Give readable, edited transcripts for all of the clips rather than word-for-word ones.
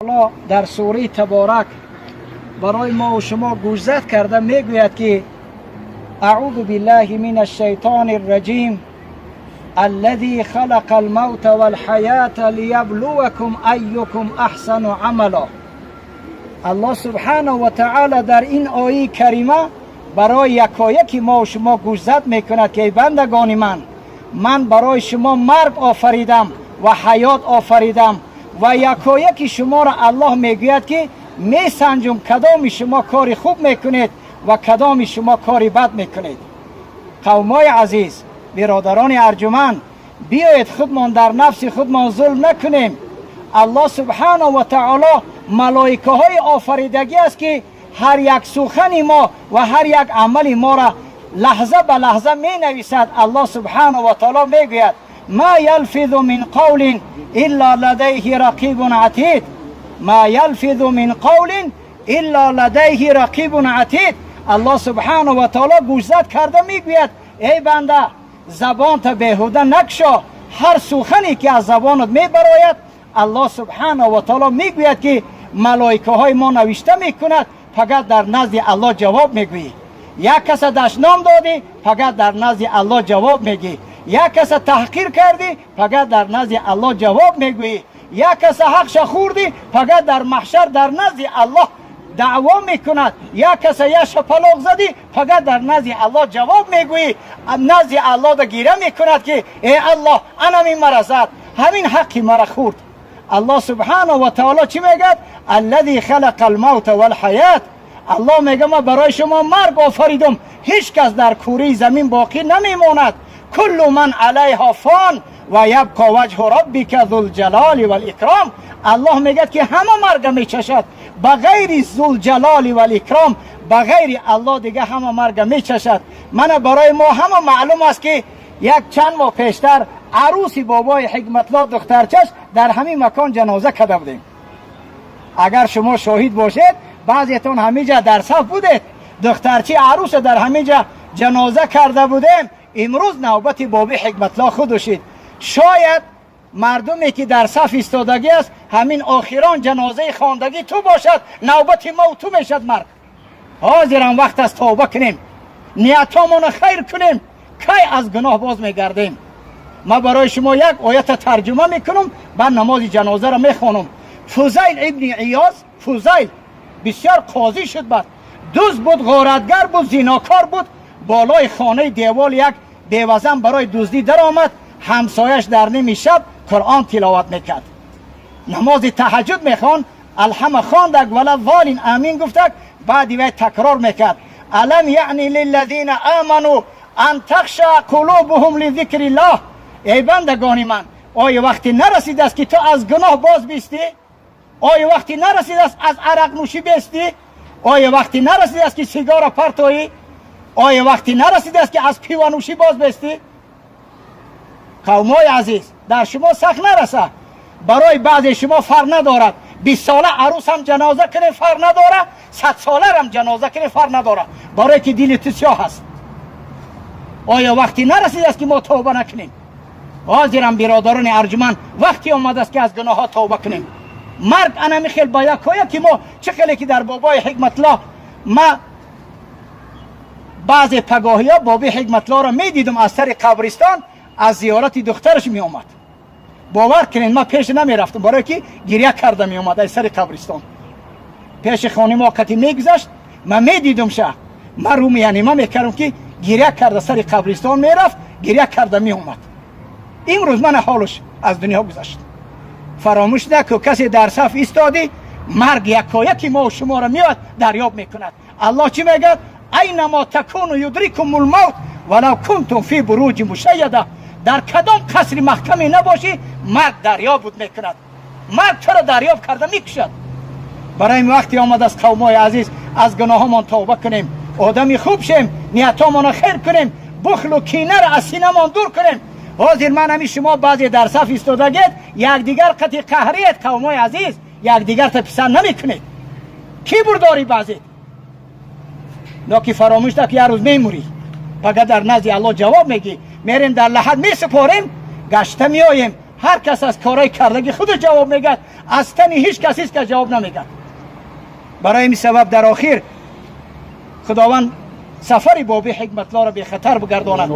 Дар сураи Таборак барои мо ва шумо гӯшзад карда мегӯяд, ки أعوذ بالله من الشیطان الرجیم، الذي خلق الموت والحیاة لیبلوکم ایکم احسن عملا. الله سبحانه و تعالی در این آیه کریمه برای یکایک ما و شما گوشزد میکند که ای بندگان من، من برای شما مرگ آفریدم و حیات آفریدم و یکایک شما را الله میگوید که میسنجم کدام شما کاری خوب میکنید و کدام شما کاری بد میکنید. قومای عزیز، برادران ارجمند، بیایید خودمان در نفس خودمان ظلم نکنیم. الله سبحانه و تعالی ملائکه های آفریدگی است که هر یک سخن ما و هر یک عمل ما را لحظه به لحظه می نویسد. الله سبحانه و تعالی می گوید: ما یلفظ من قول الا لدیه رقیب عتید، ما یلفظ من قول الا لدیه رقیب عتید. الله سبحانه و تعالی گوشزد کرده میگوید: ای بنده، زبانت بیهوده نکشا. هر سخنی که از زبانت میبراید، الله سبحانه و تعالی میگوید که ملائکه های ما نوشته میکند، فقط در نزد الله جواب میگویی. یک کس دشنام دادی، فقط در نزد الله جواب میگی. یک کس تحقیر کردی، فقط در نزد الله جواب میگویی. یک کس حقش خوردی، فقط در محشر در نزد الله دعوا میکند. یک کس یک شپلاق زدی، فقط در نزد الله جواب میگویی. نزد الله ده گیره میکند که ای الله، انمی مرا زد، همین حقی مرا خورد. الله سبحانه و تعالی چی میگد؟ الذي خلق الموت والحیات. الله میگه ما برای شما مرگ آفریدم. هیچ کس در کوره زمین باقی نمیماند. کل من علیها فان و یبقى وجه ربک ذو الجلال والاکرام. الله میگه که همه مرگ میچشد بغیر ذوالجلال والاکرام. بغیر الله دیگه همه مرگ میچشد. من برای ما همه معلوم است که یک چند ماه پیشتر عروسی بابای حکمتلا، دخترچش، در همین مکان جنازه کرده بودیم. اگر شما شاهد باشید، بعضیتون همینجا در صف بودید. دخترچی عروس در همینجا جنازه کرده بودیم. امروز نوبت بابی حکمتلا خود شد. شاید مردمی که در صف ایستادگی است، همین آخران جنازه خواندگی تو باشد. نوبت ما و تو میشد مرگ. حاضرم وقت است توبه کنیم، نیتامون خیر کنیم. کی از گناه باز میگردیم؟ ما برای شما یک آیت ترجمه میکنم، بعد نماز جنازه را میخوانم. فضیل ابن عیاض، فضیل بسیار قاضی شد. بعد دزد بود، غارتگر بود، زیناکار بود. بالای خانه دیوال یک بیوزن برای دزدی در آمد. همسایش در نیم شب قرآن تلاوت میکرد، نماز تهجد میخوان. الحم خواندک، ولا الضالین، امین گفتک. بعدی وی تکرار میکرد: الم یأن للذین آمنوا ان تخشع قلوبهم لذکر الله. ای بندگان من، آیا وقتی نرسید است که تو از گناه باز بیستی؟ آیا وقتی نرسید است از عرق نوشی بیستی؟ آیا وقتی نرسید است که سیگار پرتایی؟ آیا وقتی نرسید است که از پیوانوشی باز بیستی؟ قومای عزیز، در شما سخت نرسه. برای بعضی شما فرق ندارد. 20 ساله عروس هم جنازه کنه فرق نداره، 100 ساله هم جنازه کنه فرق نداره، برای که دل تو سیاه است. آیا وقتی نرسید است که ما توبه نکنیم؟ حاضرم برادران ارجمند، وقتی آمده است که از گناه ها توبه کنیم. مرگ انمی خیل با که ما چه خیلی که در بابای حکمت الله، ما بعض پگاهی ها بابی حکمت الله را می دیدم، از سر قبرستان از زیارت دخترش می آمد. باور کنید، من پیش نمی رفتم، برای که گریه کرده می آمد از سر قبرستان. پیش خانه ما کتی میگذشت، من می دیدم شه. من رو یعنی من میکردم که گریه کرده سر قبرستان میرفت، گریه کرده می اومد. امروز من حالش از دنیا گذشت. فراموش نکن، کسی در صف ایستادی، مرگ یکایکی ما و شما را میاد دریاب میکند. الله چی میگه؟ اینما تکونوا یدرککم الموت ولو کنتم فی بروج مشیده. در کدام قصر محکمی نباشی، مرگ دریابت میکند. مرگ چرا دریاب کرده میکشد. برای این وقتی آمد از قومای عزیز، از گناهمان توبه کنیم، آدمی خوب شیم، نیتامان خیر کنیم، بخل و کینه را از سینمان دور کنیم. حاضر من همی شما بعضی در صف ایستادگید، یکدیگر قطی قهریت. قومای عزیز، یکدیگر تا پسند نمیکنید، کی برداری بعضی که فراموش که یک روز میموری، فقط در نزد الله جواب میگی. میریم در لحد میسپاریم، گشته میاییم. Ҳар кас аз корҳои кардагии худ ҷавоб мегӯяд, аз тани ҳеҷ кас ҳеҷ кас ҷавоб намегӯяд. Барои ин сабаб дар охир Худованд сафари Боби Ҳикматлоро бехатар бигардонад.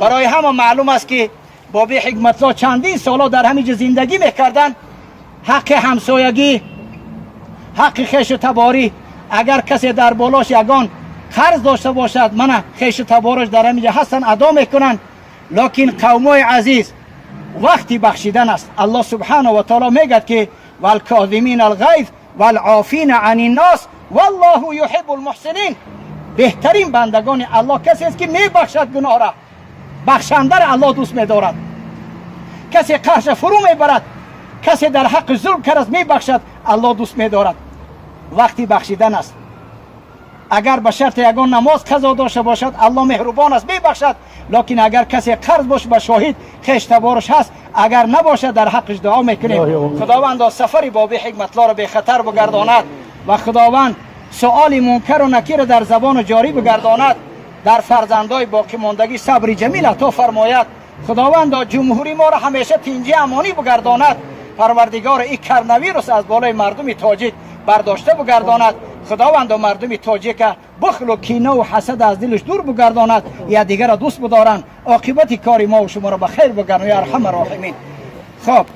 Барои ҳама маълум аст, ки Боби Ҳикматло чандин солҳо дар ҳамин ҷо зиндагӣ мекарданд. Ҳаққи ҳамсоягӣ, ҳаққи хешу таборӣ, агар касе дар болош ягон қарз дошта бошад, мана хешу табораш дар ҳамин ҷо ҳастанд, адо мекунанд. Лекин қавмои азиз, вақти бахшидан аст. Аллоҳ субҳанаҳу ва таоло мегӯяд, ки والکاظمین الغیظ والعافین عن الناس والله يحب المحسنین. Беҳтарин бандагони Аллоҳ касе аст, ки мебахшад гуноҳра. Бахшандаро Аллоҳ дӯст медорад. Касе қаҳрша фурӯ мебарад, касе дар ҳаққи зулм кард, мебахшад, Аллоҳ дӯст медорад. Вақти бахшидан аст. Агар ба шарти ягон намоз қазо дошта бошад, Аллоҳ меҳрубон аст, мебахшад. Лекин агар касе қарз бошад, ба шоҳид хеш табораш ҳаст, агар набошад, дар ҳаққаш дуо мекунем. Худовандо, сафари Боби Ҳикматлоро бехатар бигардонад ва Худованд суоли мункару накира дар забону ҷорӣ бигардонад, дар фарзандои боқимондагӣ сабри ҷамил ато фармояд. Худовандо, ҷумҳури моро ҳамеша тинҷӣ, амонӣ бигардонад. Парвардигор, ин коронавирус аз болои мардуми тоҷик бардошта бигардонад. Худовандо, мардуми тоҷика бухлу кинаву ҳасад аз дилаш дур бигардонад, якдигарро дӯст бидоранд. Оқибати кори мо шуморо ба хайр бигардонад, я арҳама роҳимин. Хоб.